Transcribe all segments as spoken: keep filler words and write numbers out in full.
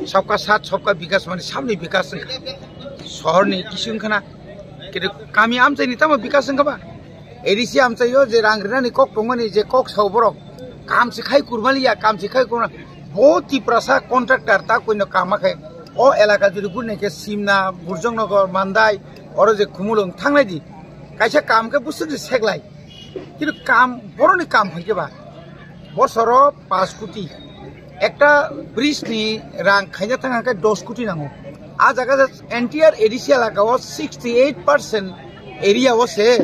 Sabka sat, sabka bikas, mane samni bikas wngkha. Sohorni kisi wngkha na. Kintu kami amchaini tamo bikas wngkha ba? A D C amchaio je rang rinani kok tongmani je kok sao borok. Kam se khai kurmaliya, kam se khai kurma. Bo Tiprasa contractor ta koino kama khe. O elaka jodi gurine khe Simna, Burjongnogo, Mandai, oro je Khumulwng thangnai di. Kaisa kam khe bwswk se seklai. Kintu kam, boroni kam hai khe ba. Bosoro paanch koti. Ekta bridge ni rang khaina thang khe dos koti nango. A jaga je entire A D C elaka o sixty eight percent area o se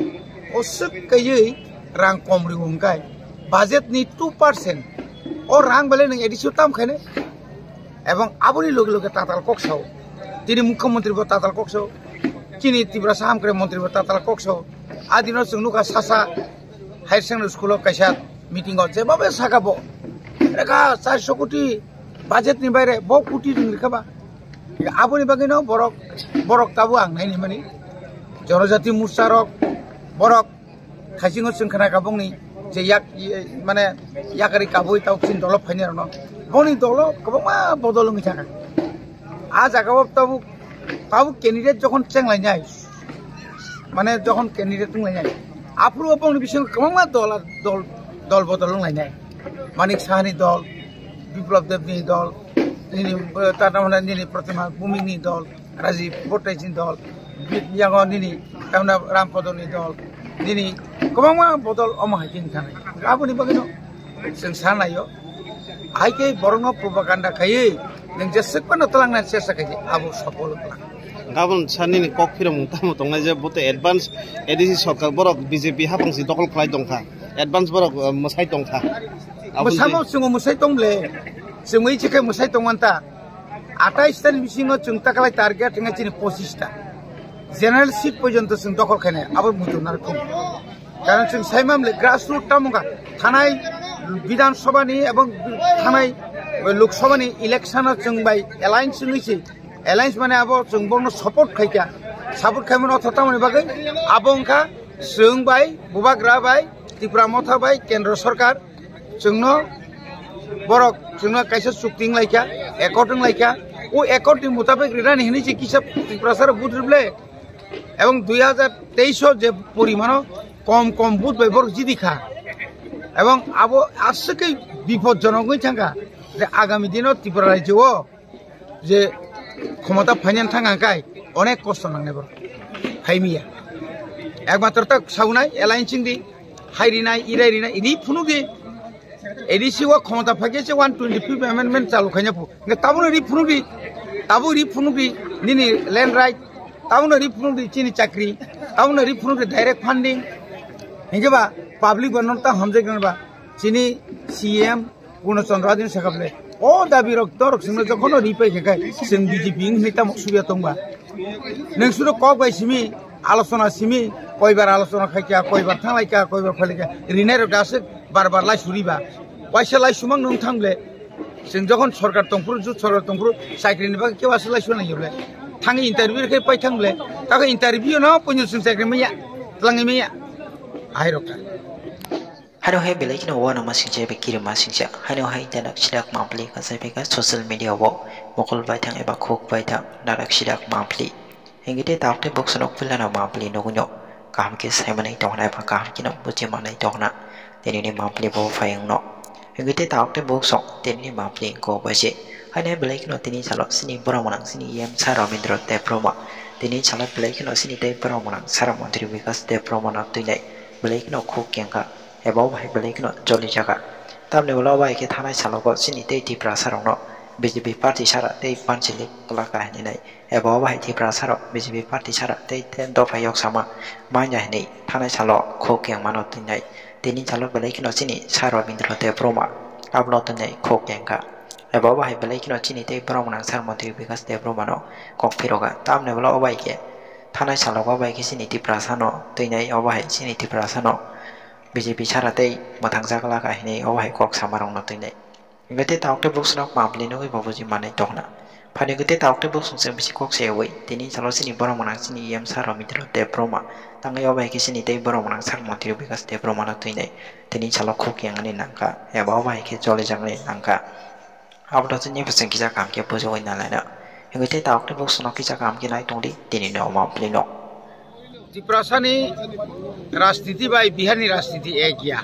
o swk kaiwi rang kom rio hwnkhe budget ni two percent. O rang belai nwng A D C o tam khainai. Ebong aboni loge loge tatal kok sao. Tini mukhyamantri bo tatal kok sao. Chini Tiprasa hamkrai mantri bo tatal kok sao. A dino chwng nukha sasa higher secondary school o kaisa meeting o jeba bai saka bo. Rega charso koti budget ni baire bo koti ring rikha ba. Aboni bagwi no borok, borok tabuk ang naini mani. Jonojati Morcha rok, borok Khaisingo chwng khna kha bongni je yak, mane yakari kabui tau chini dolo phaini rokno. Bongni dolo kwbangma bodol wngwi thangkha. A jaga o tabuk, tabuk candidate jokhon chenglainai, mane jokhon candidate wnglainai, aphuru o bongni bisingo kwbangma dol, dol, dol bodol wnglainai. Manik Sahani dol, Biplab Debni dol, nini, eh, Tata Mona nini Protima Bhumikni dol, Rajiv Bhattacharya ni dol, bi-, yango nini, tamna Ram Padoni dol, nini kwbangma bodol omo hai khe wngkha nai. Aboni bagwino chwng sa naio, hai khe borokno propaganda khaiwi nwng jeswk phano twlangna chesta khaidi, abo sopol wngkha. Gabon sa nini kok phiromung tamo tongnai je bote advance A D C sorkar borok B J P hapang si dokol khlai tongkha, advance borok, uh, mwsai tongkha. Aboni Mwsamo chwngo mwsai tong ble, chwngwi chikhe mwsai tongmanta. Atais tani bisingo chwng takalai target wngkha chini pochis ta. General seat porjonto chwng dokhol khainai, abo muchung narwk thung. Karon chwng saimamle grassroot tamo wngkha, thanai Bidhan Sabha ni ebong thanai Lok Sabha ni election o chwng bai alliance wngwi se, alliance mane abo chwng bono support khaikha, support khaimano otho tamoni bagwi abo wngkha chwng bai Bubagra bai Tipra Motha bai Kendra Sorkar chwngno borok chwngno kaisa chukti wnglaikha, accord wnglaikha. O accord ni mutabik rinani hinwi se kisa Tiprasa rok vote rible. Ebong dui hajar teis o je porimano kom kom vote bai borok jidi kha. Ebong abo aswkhe bipodjonok wngwi thangkha je agami dino Tripura rajyo o je khomota phainani thang hangkai onek kosto nangnai borok. Phaimiya. Ekmatro ta saunai alliance wngdi. Hai rinai, irai rinai, ri phunukdi. A D C o khomota phaikhe se one twenty fifth amendment chalu khaina phu. Nge tabukno ri phunukdi. Tabuk ri phunukdi. Nini land right. Tabukno ri phunukdi chini chakri. Tabukno ri phunukdi direct funding. Hinkhe ba public bo nokta hamjak nang ba. Chini C M Purno Chandra Adin sakha bwle. O dabi rok dorok singno jokhon ri pai khe kai, chwng B J P hinwi tamo suya tongba. Nwng sudo kok bai simi, alochona simi, koibar alochona khai kha, koibar thanglai kha, koibar phalai kha. Rinai rok aswk bar bar lai suriba. Waisa lai sumang nwng thang bwle. Chwng jokhon sorkar tongphuru, jut sorkar tongphuru, chakri ni bagwi kebo aswk lai suna nai bwle. Thang interview khe pai thang bwle. Tako interview no punyo chwng chakri maya, twlangwi maya. Ahai rok kha. Hano hai belai kheno uanama singcha eba kirima singcha. Hano hai dadak sidak mampli kasai phaikha social media o mokol baithang eba khuk baithang dadak sidak mampli. Hingke tei tabuk tei buksuno puilano mampli nugwino kaham khe saimanai tongna eba kaham kheno bujimanai tongna tinini mampli bo phai wngno. Hingke tei tabuk tei buksong tinini mampli kok bai se. Haino hai belai kheno tini salo chini borok mwnang chini E M Sir Ramendra Debbarma. Tini salo belai kheno chini tei borok mwnang Sir Montri Bikash Debbarmano twinai belai kheno khuk kengkha. Eba o bahai belai kheno joli jaga. Tamni ulo bai khe thanai salogo chini tei Tiprasa rokno B J P party sara tei panchili kwlak kahini nai. Eba o bahai Tiprasa rok B J P party sara tei, tei dopha yok sama manya hinwi thanai salo khuk yang mano twinai. Tini salo belai kheno chini Sir Rabindra Debbarma abono twinai khuk yang kha. Eba o bahai belai kheno chini tei borok mwnang Sir Montri Bikash Debbarmano kok phiroga. Tamni ulo o bai khe thanai salogo bai khe chini Tiprasano twinai o bahai chini Tiprasano B J P sara tei mwthangjakla kahinwi o hai kok samarokno twinai. Hwnkhe tei tabuk tei buksonok mampli nugwi bo buji manwi tongna. Phaini hwnkhe tei tabuk tei buksong chwng bisi kok sayawi tini salo chini borok mwnang chini E M Sir Ramendra Debbarma tangwi o bai khe chini tei borok mwnang Sir Montri Bikash Debbarmano twinai tini salo khuk yang wngwi nangkha eba o bai khe jolijaknai nangkha. Abo to chini bwswng kisa kaham khe bujogwi nalaina. Hingwi tei tabuk tei bwswngno kisa kaham khe nai tongdi tini ni omo plino. Tiprasani rajniti bai Biharni rajniti ek ya.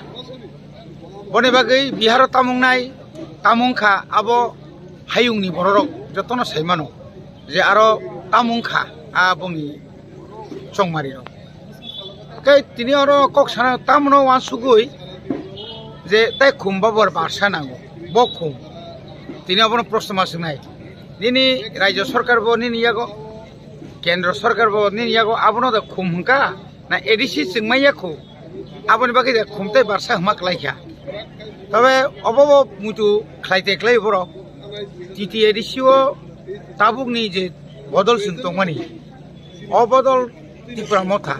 Boni bagwi Biharo tamung nai, tamung kha abo hayungni bororok jotono saimano je aro tamung kha a bongni chongmari rok. Tei tini oro kok sana tamno wansugwi je tai khum babor barsa nango, bo khum. Tini abono proshno ma swngnai. Nini rajya sarkar bo nini yago, kendro sarkar bo nini yago, abono da khum hwnka na A D C chwngmai ya khu? Aboni bagwi da khum tai barsa hwnma klai kha. Tobe obo bo muitu khlai te klai borok. T T A D C o tabukni je bodol chwng tongmani, o bodol Tipra Motha.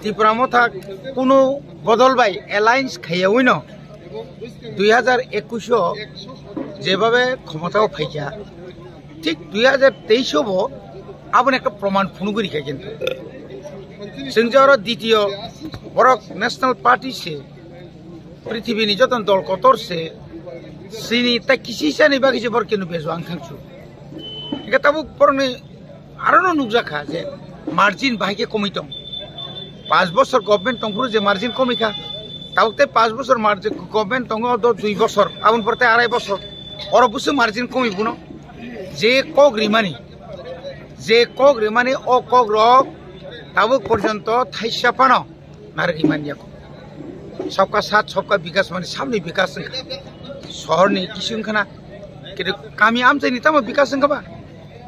Tipra Motha kunu bodol bai alliance khaiyawi no dui hajar ekush o jebabe khomotao phaikha, thik dui hajar teis o bo aboni ekta proman phunugwi rikha kintu. Chwng je oro ditiyo borok National Party se, prithibini joto dol kotor se, chini tai kisi sani bagwi se borok kenu bejo ang thangsu. Hingke tabuk borokni arono nukjakha je margin bahai khe komwi tong. Panch bosor government tongphuru je margin komwi kha. Tabuk tei panch bosor margin government tongo do dui bosor, aboni pore tei arai bosor. Oro busu margin komwi buno. Je kok rimani, je kok rimani o kok rok tabuk porjonto thaisa phano narwgwi manya kho. Sabka saath, sabka bikas, mane samni bikas wngkha. Sohorni kisi wngkhana, kintu kami amchaini tamo bikas wngkha ba?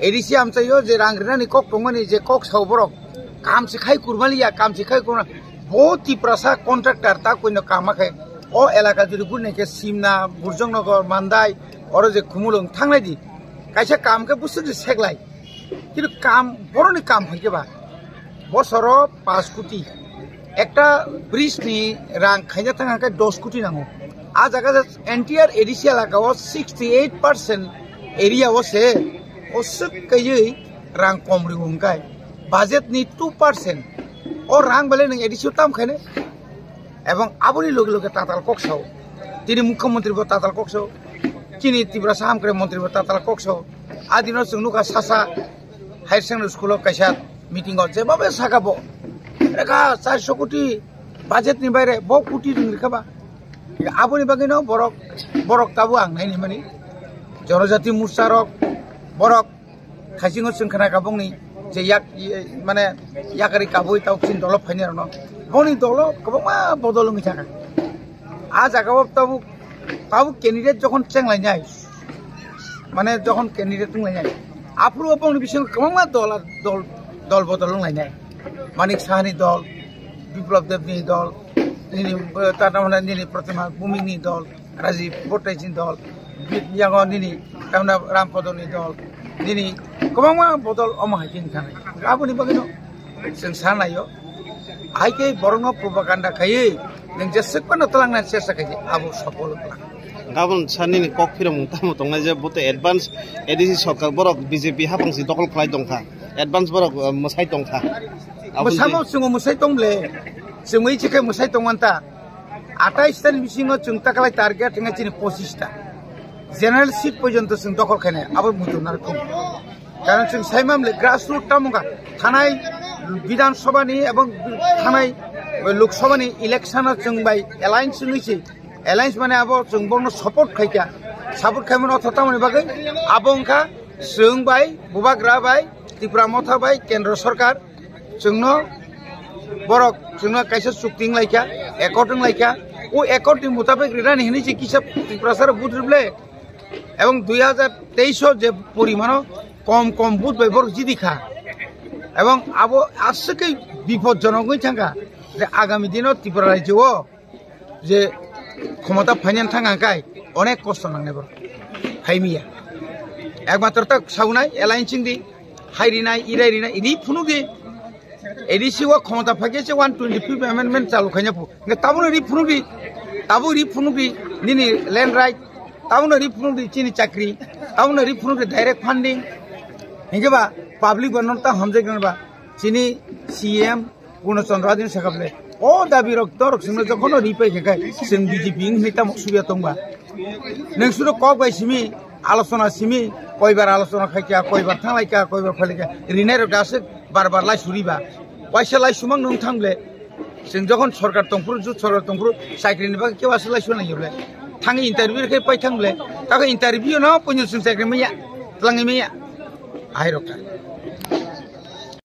A D C amchaio je rang rinani kok tongmani je kok sao borok, kam se khai kurmaliya, kam se khai kurma. Bo Tiprasa contractor ta koino kama khe o elaka juri gurine khe Simna, Burjongnogo, Mandai, oro je Khumulwng thangnai di. Kaisa kam khe buswk se seklai. Kintu kam, boroni kam hai khe ba? Bosoro panch koti. Ekta bridge ni rang khaina thang khe dos koti nango. A jaga je entire A D C elaka o sixty eight percent area o se oswk kaiwi rang kom rio hwnkhe budget ni two percent o rang belai nwng A D C o tam khaine. Ebong aboni loge loge tatal kok sao. Tini mukhyamantri bo tatal kok sao. Chini Tiprasa hamkrai mantri bo tatal kok sao. Adino chwng nukha sasa higher secondary school o kaisa meeting o jeba be saka bo. Rega charso koti budget ni baire bo koti rwng rikha ba. Aboni bagwi no borok, borok tabuk ang naini mani. Jonojati Morcha rok, borok Khaisingo chwng khna kha bongni je yak, mane yakari kabui tabuk chini dolo phaini rokno. Boni dolo kwbangma bodol wngwi thangkha. A jaga o tabuk, tabuk candidate jokhon chenglainai, mane jokhon candidate wnglainai, aphuru o bongni bisingo kwbangma dol, dol, dol bodol wnglainai. Manik Sahani dol, Biplab Debni dol, nini, eh, tata mane nini Pratima Bhumikni dol, Rajiv Bhattacharya ni dol, bi-, yango nini tamna Rampadoni dol, nini kwbangma bodol omo hai khe wngkha. Aboni bagwino chwng sa naio, hai khe borokno propaganda khaiwi nwng jeswk phano twlangna chesta khaidi, abo sopol wngkha. Gabon sa nini kok phiramung tamo tongnai je bote advance A D C sorkar borok B J P hapang si dokol khlai tongkha, advance borok, eh, mwsai tongkha. Aboni Bwsamo chwngo mwsai tong ble, chwngwi chikhe mwsai tongmanta. Atais tani bisingo chwng takalai target hwnga chini pochis ta. General seat porjonto chwng dokhol khainai, abo muitu narwkthung. Karon chwng saimamle grassroot tamo wngkha, thanai Bidhan Sabha ni ebong thanai Lok Sabha ni election o chwng bai alliance wngwi se, alliance mane abo chwng bongno support khaikha, support khaimani otho tamoni bagwi abo wngkha chwng bai Bubagra bai Tipra Motha bai Kendra Sarkar chwngno borok chwngno kaisa chukti wnglaikha, accord wnglaikha. O accord ni mutabik rinani hinwi se kisa Tiprasa rok vote rwble. Ebong dui hajar teis o je porimano kom kom vote bai borok jidi kha. Ebong abo aswkhe bipodjonok wngwi thangkha je agami dino Tripura rajyo o je khomota phainani thang hangkai onek kosto nangnai borok. Phaimiya. Ekmatro ta saunai alliance wngdi. Hai rinai, irai rinai, ri phunukdi. A D C o khomota phaikhe se one twenty fifth amendment chalu khaina phu. Hingke tabukno ri phunukdi, tabuk ri phunukdi, nini land right, tabukno ri phunukdi chini chakri, tabukno ri phunukdi direct funding. Hingke ba public bo nono ta hamjai gana ba chini C M Purno Chandra Adin sakable. O dabi rok dorok singno jokhono ri pai khe kai, sing B J P hinwi tamo subya tongba. Neng sudo kok bai simi, Alochona simi, koibar alochona khaikha, koibar thanglaikha, koibar phailaikha, rinai rok aswk bar bar lai suriba. Waisa lai sumang nung thangle, chwng jokhon sorkar tongphuru, jut sorkar tongphuru, chakri ni bagwi kebo aswk lai suna nangya bole. Thang interview khe pai thangle, tako interview no punyo chwng chakri maya, twlangwi maya. Ahai rok kha.